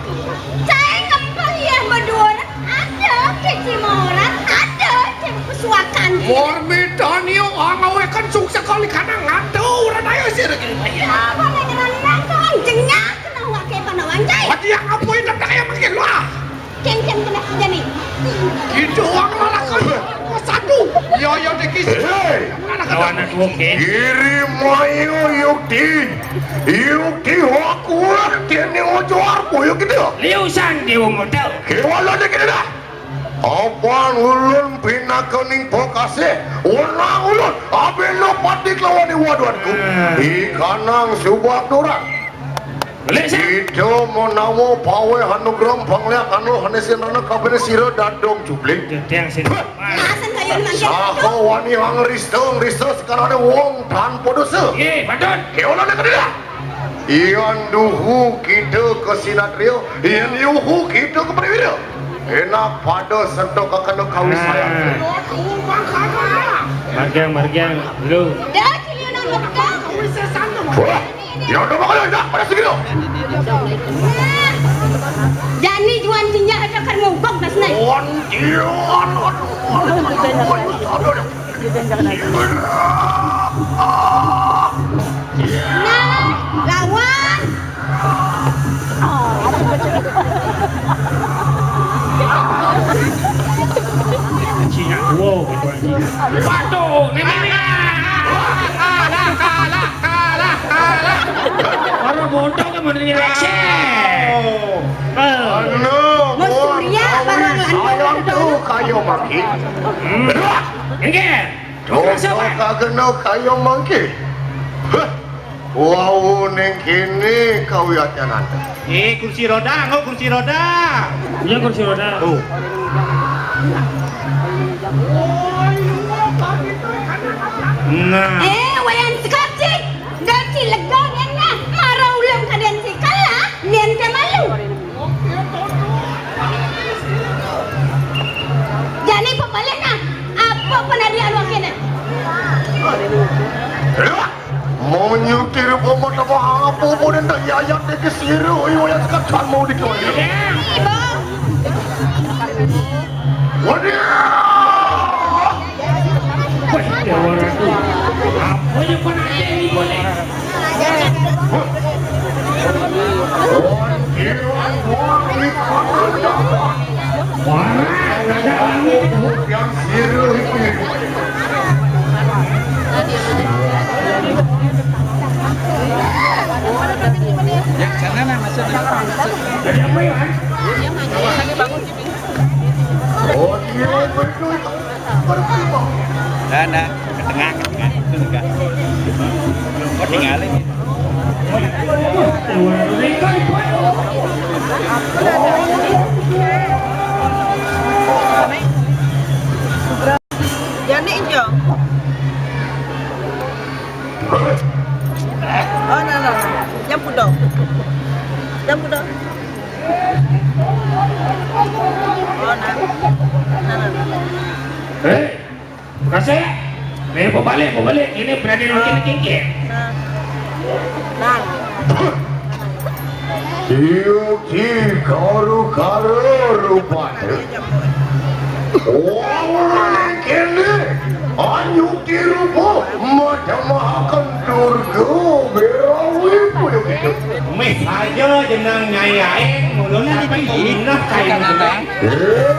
Cai ngempel ya berdua. Ada, keci mauran, ada, cek pesuakan. Mormitania angaweken suksa kali kanang ngadu, ora ayo sira kene. Apa nek nang kau jengah kena wakai panawan cai. Wadi yang apa itu tak kayak makin lah. Kenceng kena aja nih. Itu uang malah kau satu. Yo yo deki. Hei. Lawan aku oke. Giri mayu yukti. Yukti aku kene ojo arpo yuk gitu. Liu sang di wong modal. Kewala deki dah. Apan ulun pinakaning pokasih, wenang ulun, abelo pati kelawan iwaduanku. Hmm. Ikanang subak duran. Boleh, sir. Ida menawa paweh anugrah pangliak anu hanesin rana kabene sira dadong jubling. Dadong sing. Hah. Saha wani ngrista, ngrista sekarane wong tanpa dosa. Nggih, patut. Keolane kedua. Yan duhu kita ke sinatria, yan yuhu kita ke perwira. Enak pada sentok kakana kawis sayang. Margiang, margiang, lu. Dah, kilian orang bekal. Wah, ya udah bakal enak pada segini. Jani juan tinjak ada kan mogok dah senai. Ondian, aduh, aduh, aduh, aduh, aduh. Nah, lawan. Cina dua gitu aja. Waduh, ini, ini. Kalah, kalah, kalah, kalah. Orang bodoh kan menurut receh. Anu, Mus Surya, barang sayang tu kayu maki. Hmm. Enggak. Coba kagena kaya mangke. Hah. Wau ning kene kawiatan anta. Eh, kursi roda, nggo kursi roda. Iya, kursi roda. Oh. Nah. Eh, wayan sekap, Cik. Gaji lega ngene. Mara ulem kaden sik kalah, nien ke malu. Jani pepalih nah, apa penadi anu kene? Mau nyutir apa mau tambah apa mau dan tak yayat dia ke siru, ayo yang sekat kan mau dikeluarin. Ibu. Waduh. Wah, Dewa Ratu. Apa yang penadi ini boleh? Wah, kita Yang sirup itu. Ya, sana lah, masuk. Jadi apa ya? Oh, dia berdua. Berdua. Nah, nah, ke tengah, ke tengah. Itu enggak. Oh, tinggalin. Yang ni hijau. Oh, no, no, no. Yang pudar. Yang pudar. Oh, no. No, no, no. Eh, kasih. Ni, mau balik, mau balik. Ini berani nonton kingkit. Nah. Nah. Iya, ki, karu-karu rupanya. Orang kene, anyu dirupa, madamahaken Durga Berawi punika. Meh saja jeneng Nyai Aeng, ulun sampai inah kain jeneng. Eh,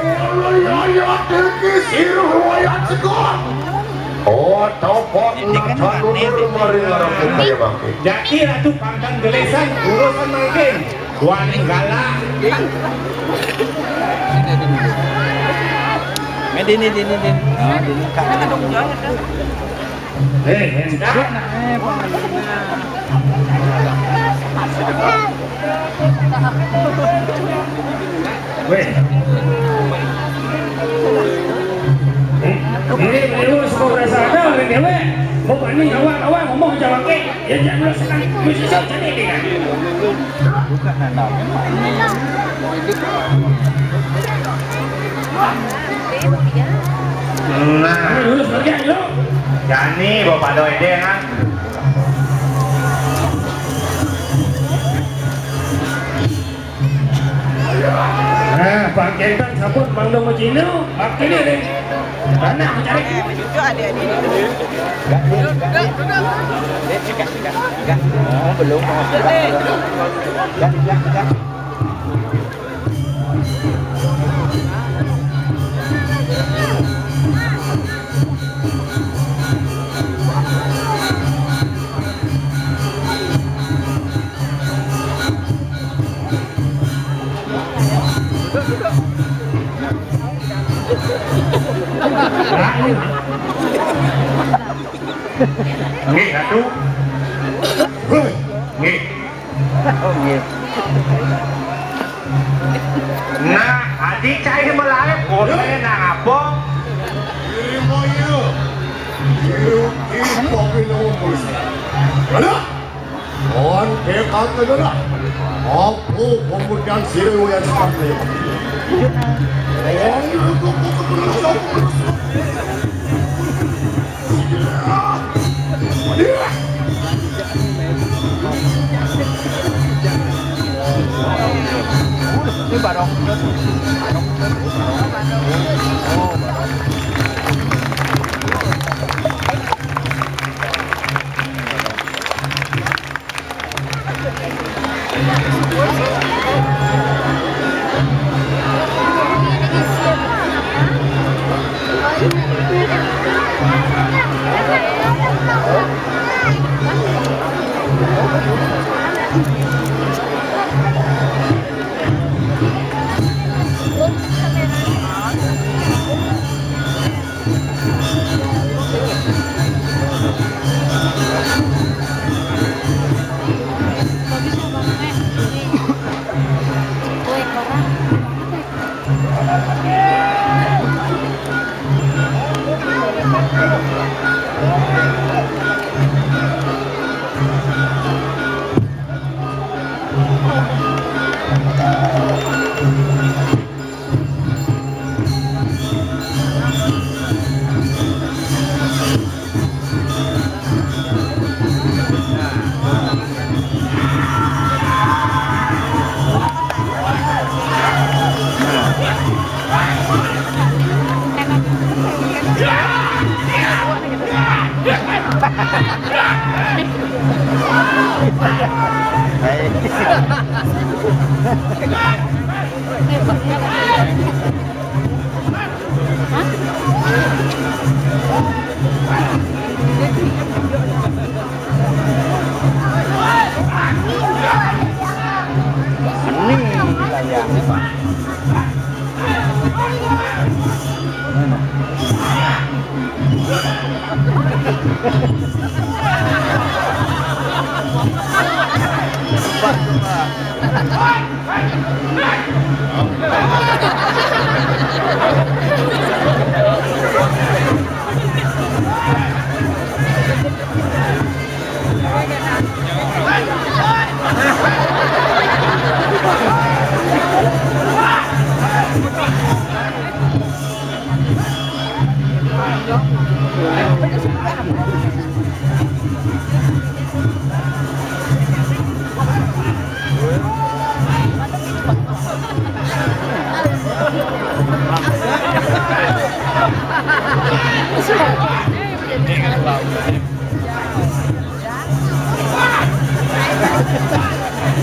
Nyai Aeng iki siruh wayah segar. Oh, topak nacan mundur mari ngarepin kaya bangkit. Jati Ratu pangkang gelesan, urusan mangkin. Wani galak. Main dini, dini, dini. Oh, dini, Kak. Eh, hendak. Weh. Ini, ini, semua berasa ada, orang dewek. Mau panik, awak, awak, ngomong, jawab, eh. Ya, jangan merasakan musisi jadi ini kan. Bukan anak. Nah, lurus kerja dulu. Jani, Bapak Doy deh, nah. Nah, Pak Kentan sabut Mang Dongo Cino, Pak Kene deh. Tanah mencari. Itu adik-adik. Oh, belum. Nggih, Ratu. Nggih. Oh, nggih. Nah, adi cai melalep, boleh nang apa? Terima ya. Terima kasih. Aduh. Mon, dekat ke dalam. Apa pemuda sirih yang seperti ini? Mon, itu bukan terus. Ini barong.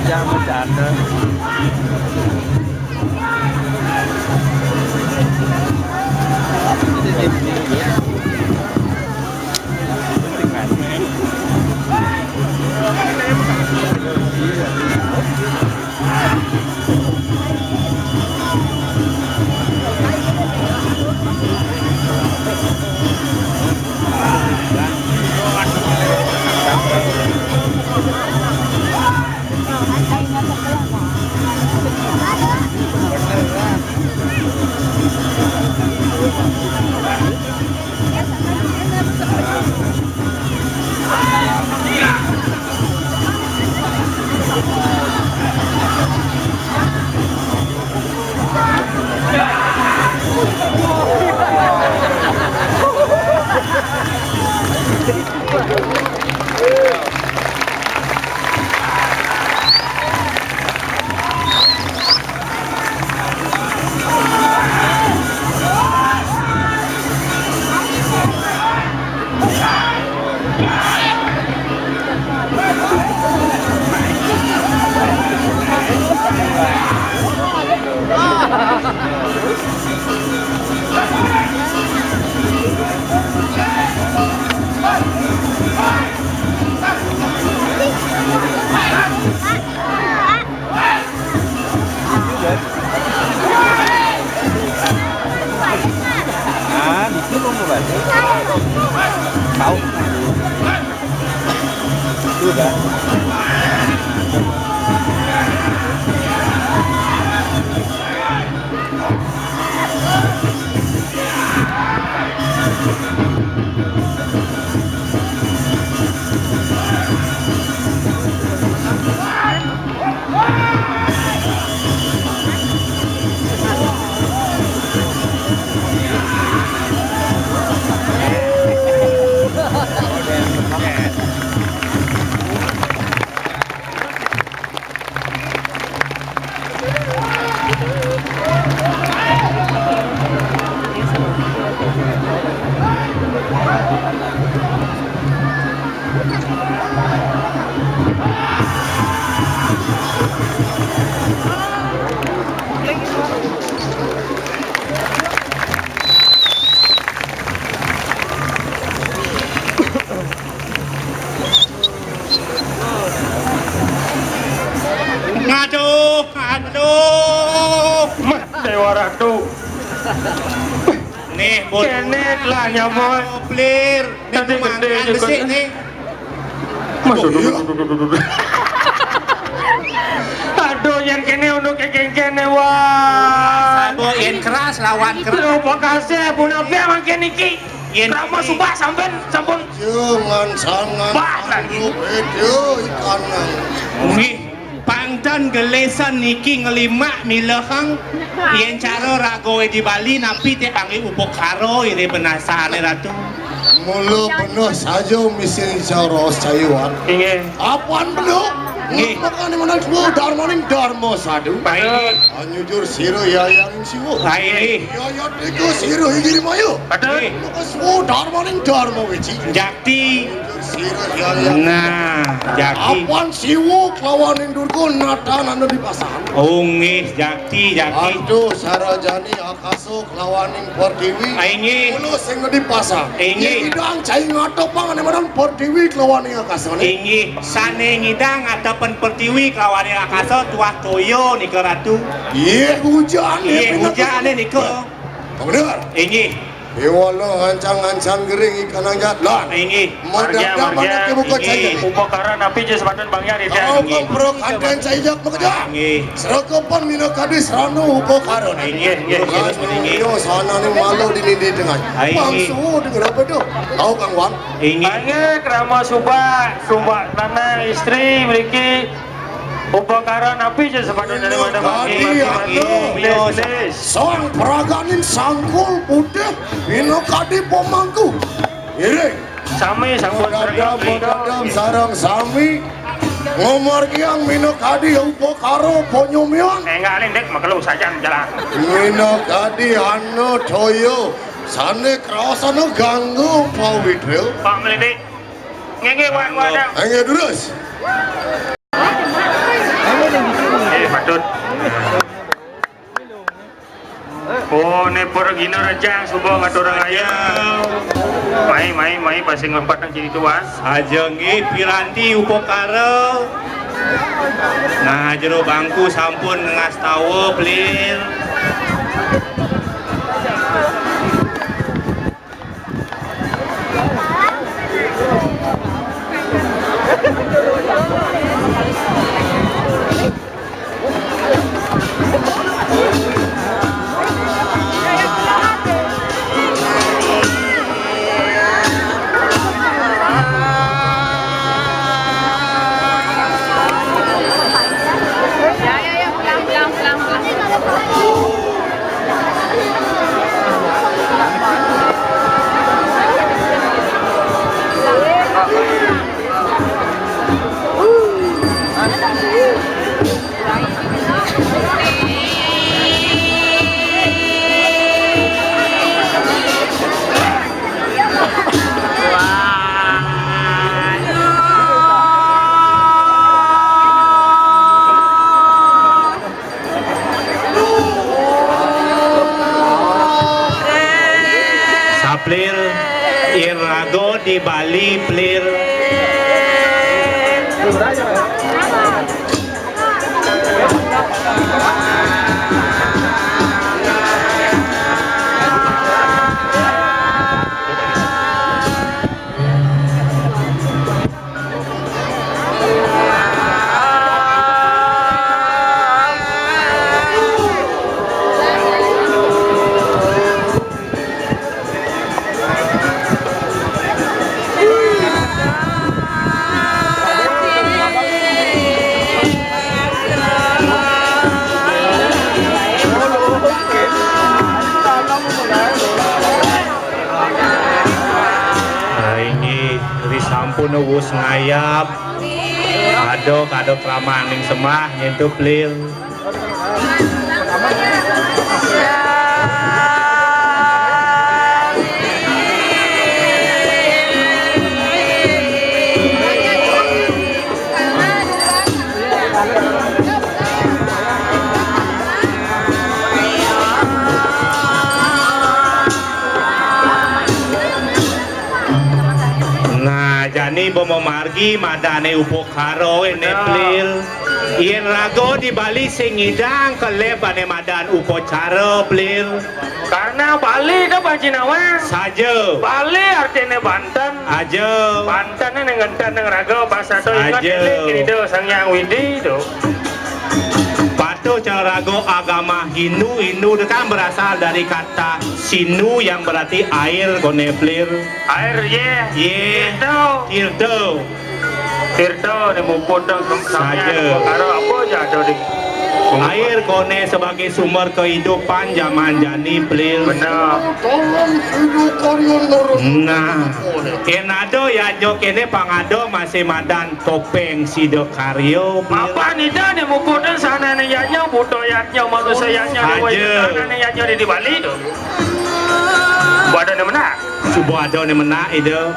Jangan bercanda. Ah, di sini mau ngebaca. Tahu. Sudah. Aduh, aduh. Mah, Dewa Ratu. Nih, bul. Kene lah nyamot. Koplir. Nih, tadi gede mangan juga. Besik nih. Mas, aduh, aduh, aduh, aduh, aduh. Aduh, yang kene untuk kekeng kene, wah. Sabo yang keras lawan keras. Itu bekasnya, punapa mangke niki? Yen Rama ini. Subah sampean sampun. Jangan sangat. Bah, lagi. Aduh, beda ikan. Nggih, pangdan gelesan niki ngelimak milehang yen cara ragoe di Bali napi te panggih upakara ire benasane Ratu. Mula beneh saja misi cara sayuan. Inggih. Apan beneh? Nggih. Makane menawi darmaning Darma Sadu. Baik. Anyujur sira yayang Siwa. Baik. Yaya teka sira Inggih Maya. Betul. Maka suwa darmaning Darma Wiji. Jakti. Sira yaya. Nah, Jakti. Apan Siwa kelawaning Durga natan anu di pasan. Oh, nggih, Jakti, Jakti. Aduh, sarajani akasa kelawaning Pertiwi. Ah, inggih. Mula sing di pasan. Inggih. Nyidang cai ngatopang ane madan Pertiwi kelawaning akasa ne. Inggih, sane ngidang atapan Pertiwi kelawaning akasa tuah toya nika Ratu. Nggih, hujan. Nggih, hujan nika. Bener. Inggih. Iwala ngancang-ngancang gering ikanang jatlan. Inggih. Marja, marja, mana ke buka inggih. Cai? Upakara napi ja sepatut bangnya ida? Kau inggih. Kau perlu kanten cai jak bekerja. Inggih. Serakapan mina kadis ranu upakara. Inggih, inggih, inggih, inggih. Yo sana ni malu di nindi tengah. Inggih. Bangsu dengan apa tu? Kau Kang Wan? Inggih. Inggih, krama suba, suba tanah istri mriki. Upakara napi ja sepatutnya pada bagi, bagi, bagi, anu, bisnis. Sang peraganing sangkul putih, minakadi pemangku. Iring. Sami sampun dadam, dadam sareng sami. Ngomargiang minakadi upakara panyumian. Enggal, Dik, makelo sajan jalan. Minakadi ana toya sane kraosana ganggu pawitra. Pak Melidik. Nggih, nggih, Wan, Wan. Nggih, durus. Eh, patut. Oh, ne para gina rajang suba ngaturang ayam. Mai, mai, mai, pasing empat nang jadi tuan. Saja nggih piranti upakara. Nah, jero bangku sampun ngastawa, Plir. Saplir, yen raga di Bali, Plir. Nah, inggih, ri sampun wus ngayab. Ada, kada kramaning sembah, nyentuh Plir. Nah, jani ba mamargi madane upakara ene, Plir. Yen raga di Bali sing ngidang keleb ane madan upacara, Plir. Karena Bali ke Panji Nawang. Saja. Bali artine Banten. Aja. Banten ne ngenten nang raga pas ato ingat. Saja. Eling Ida Sang Hyang Widi tu. Patuh cara raga agama Hindu, Hindu itu kan berasal dari kata Sindhu yang berarti air, kone Plir. Air, ye. Ye. Tirta. Tirta. Tirta ne muput dong, sem-, sampeyan. Saja. Perkara apa aja ada di air kone sebagai sumber kehidupan zaman jani, Plir. Benar. Nah, yen ada yadnya kene pang ada masih madan Topeng Sidakarya, Plir. Apa nida ne muput dong sana ne yadnya, buta yadnya, manusia yadnya, dewa yadnya, sana ne yadnya di, di Bali tu. Buat ada ne menang. Suba ada ne menak Ida.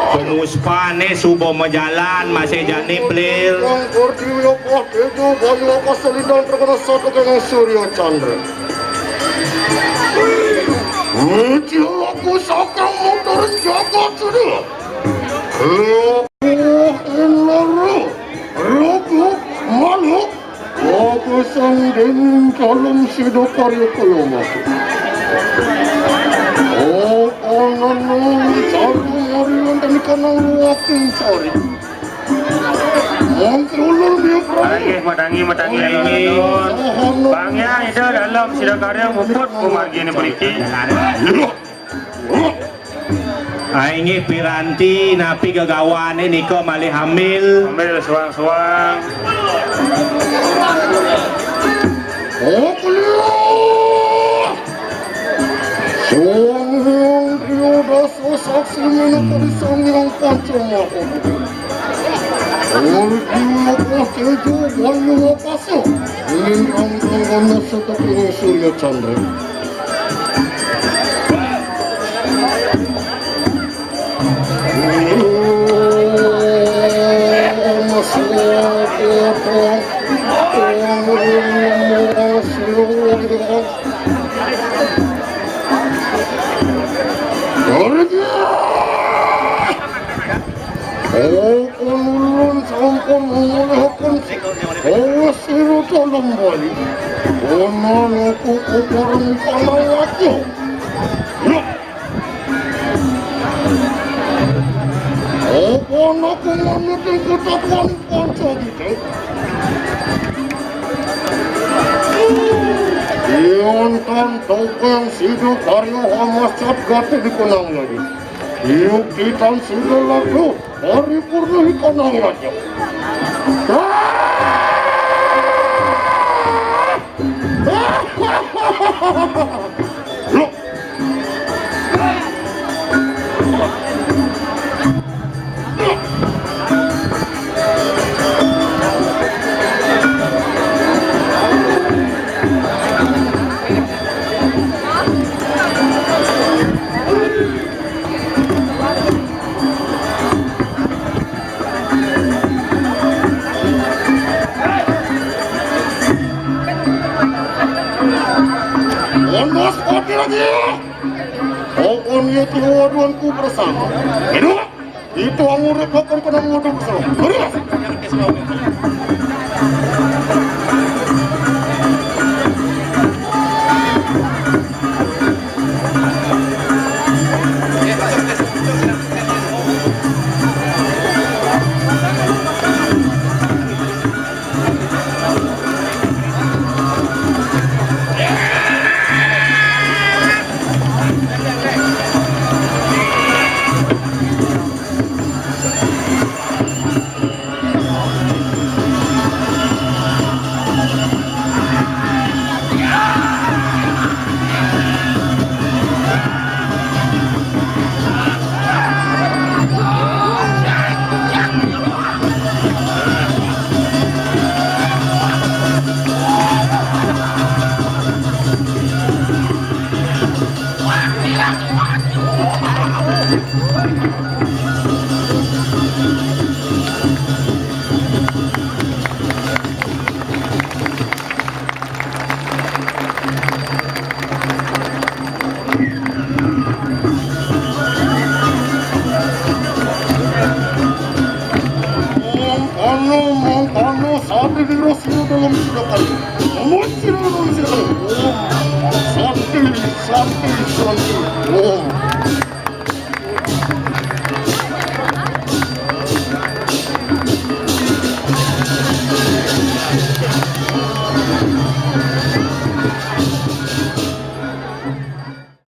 Pemuspane suba majalan masih jani, Plir. Kang Kordi Wilopo, Tejo Bayu Loka Selindang terkena satu kena Surya Chandra. Muji laku sakang motor jagat sudah. Laku inara. Ing dalem sida karya kaya mangke. Oh, ana nang sarung ari wonten kanang luwaking sari. Mangke ulun dia Prabu. Inggih, madangi, madangi. Inggih. Saha nang Bang ya, ida dalem sida karya muput pamargine mriki. Ah, inggih piranti napi gegawane nika malih hamil. Hamil suang-suang. Oh, kelia. Sang Hyang Hyang Dasa saksi minangka di Sang Hyang Panca Maha Budi. Ora jiwa apa tejo, wayu apa so. Nindang tanggana seteping surya chandra. Ulun sampun mengulihaken. Awas sira tolong bali. Ana aku kuburan panawatnya. Apa ana aku manut ing kutapan panca gitu? Ion tan topeng sida karya hamas cat gati dikenang lagi. Yuk kitan sida lagu. Paripurna ikanang raja. Loh. Bonus kopi lagi. Pokoknya tiga waduanku bersama. Hidup. Itu anggur akan kena waduan bersama. Hidup.